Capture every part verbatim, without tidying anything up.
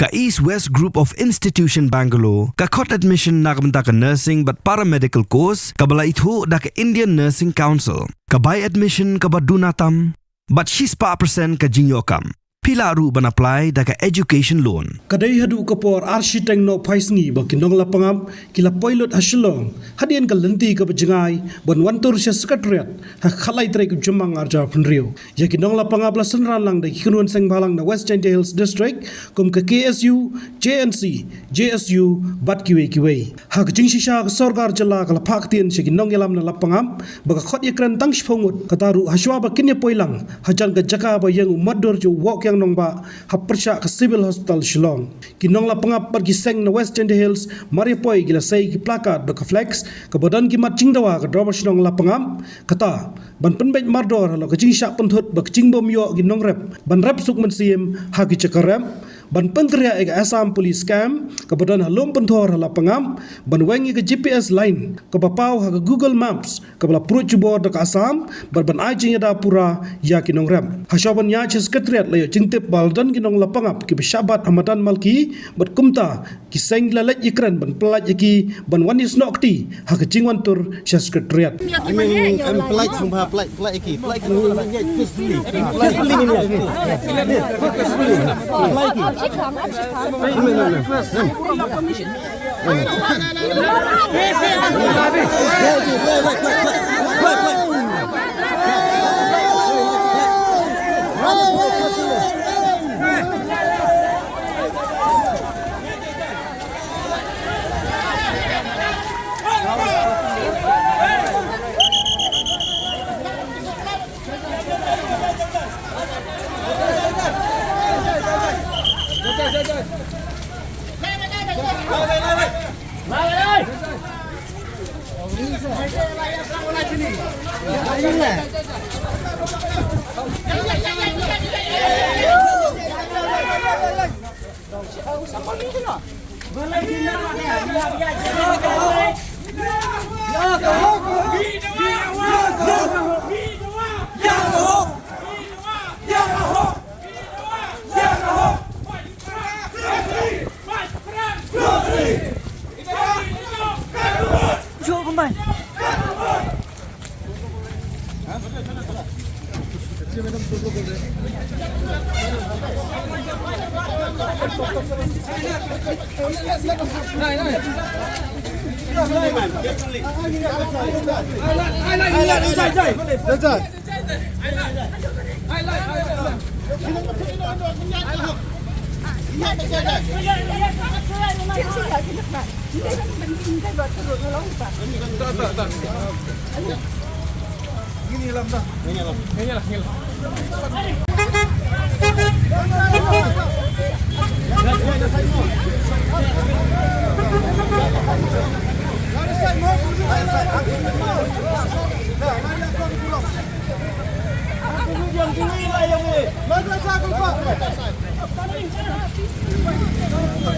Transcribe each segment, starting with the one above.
Ka East West Group of Institution Bangalore ka khot admission na ka bynta ka nursing bad paramedical course kaba la ithuh da ka Indian Nursing Council. Ka bai admission kaba duna tam bad shispah percent ka jingïoh kam. Phi lah ruh ban apply da ka education loan. Ka dei haduh ka por ar shiteng nohphaisngi ba ki nonglap pangap ki la poi lut ha Shillong hadien ka lynti kaba jngai ban wan tur sha Secretariat ha ka lai tarik u Jymmang arhajar arphew hynriew. Ïa ki nonglap pangap la synran lang da ki kynhun seng bhalang na West Jaintia Hills District kum ka K S U, J N C, J S U bad kiwei kiwei. Ha ka jingshisha ka sorkar jylla ka la phah ktien sha ki nongïalam na lap pangap ba ka khot ïakren tang shiphew ngut, kata ruh hashwa ba kin ïa poi lang hajan ka jaka ba ïeng u matdur jong u Woh Kiang Nangbah ha pyrshah ka Civil Hospital Shillong. Ki nonglap pangap bad ki seng na West Jaintia Hills mar ïa poi ki la sei ki placard bad ka flex kaba don ki mat jingdawa ka Dorbar Shnong Lap Pangap, kata ban pynbeit mardor halor ka jingshah pynthut bad ka jingbym ïoh ki nongrep ban rep suk mynsiem ha ki jaka rep, ban pynkhreh ïa ka Assam Police Camp kaba don ha Lum Pynthor ha Lap Pangap, ban weng ïa ka G P S line kaba paw ha ka Google Maps kaba la pruh jubor da ka Assam, bad ban ai jingïada pura ïa ki nongrep. Hashwa ban ïaid sha Secretariat la ïoh jingtip ba la don ki nonglap pangap kiba shah bat ha madan Malki, bad kumta ki seng ki la leit ïakren ban pyllait ïa ki ban wan ïasnoh kti ha ka jingwan tur sha Secretariat. Em, em, em, pynlait sngewbha, pynlait, pynlait ïa ki, pynlait ïa ki, pynlait ïa ki, pynlait ïa ki.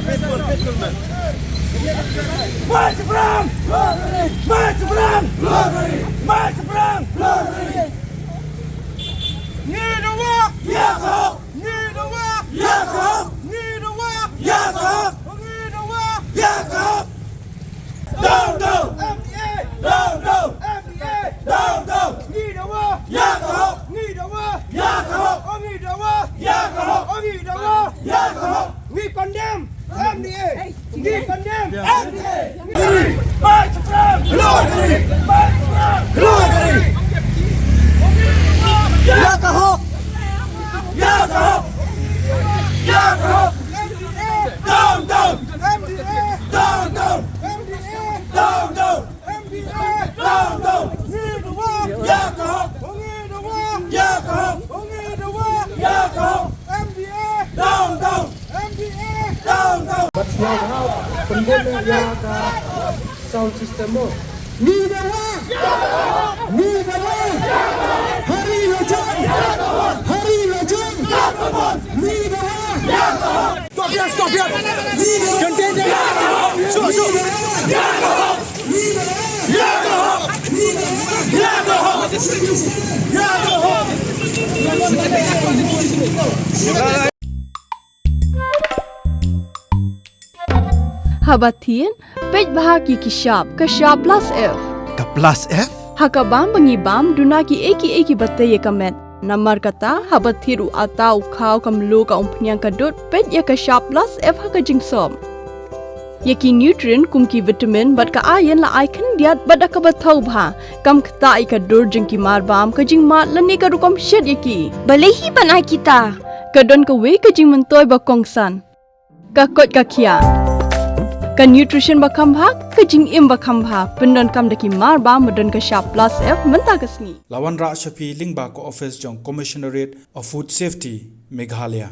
Peaceful, peaceful, man. March Brang! March Brang! March Brang! Ngi dawa! Ïa ka hok! Ngi dawa! Ïa ka hok! Ngi dawa! Ïa ka hok! Ngi dawa! Ïa ka hok! Down, down! M D A! Down, down! M D A! Down, down! Ngi dawa! Ïa ka hok! Ngi dawa! Ïa ka hok! Ngi dawa! Ïa ka hok! Ngi dawa! Ïa ka hok! We condemn M D A! We condemn M D A! March Brang! Glory! March Brang! Glory! Ïa ka hok! Ïa ka hok! Ïa ka hok! M D A! Down, down! M D A! Down, down! M D A! Down, down! M D A! Down, down! Ngi dawa! Ïa ka hok! Ngi dawa! Ïa ka hok! Ngi dawa! Ïa ka hok! M D A! Down, down! M D A! Down, down! Bad sngewbha pynbun ïa ka sound system mo. Ngi dawa! Ngi dawa! Hari Lajong! Hari Lajong! Ngi dawa! Stop here, stop here. Contain them. Sure, sure. Haba thied, peit bha ïa ki shap, ka shap plus F. Ka plus F? Ha ka bam ba ngi bam, duna kiei kiei kiba tei ïa ka met. Namar kata, haba thied u atta, u khaw, ka mluh, ka umphniang, ka dud, peit ïa ka shap plus F ha ka jingsop. Ïa ki nutrient kum ki vitamin bad ka iron la ai khyndiat bad da kaba thaw bha. Kam ktah ïa ka dur jong ki mar bam, ka jingmad lane ka rukom shet ïa ki. Balei hi ban ai kita? Ka don kawei ka jingmyntoi ba kongsan. Ka koit ka khiah. Ka nutrition ba kham bha, ka jingim ba kham bha. Pyndonkam da ki mar bam ba don ka shap plus F mynta ka sngi. La wanrah sha phi lyngba ka office jong Commissionerate of Food Safety, Meghalaya.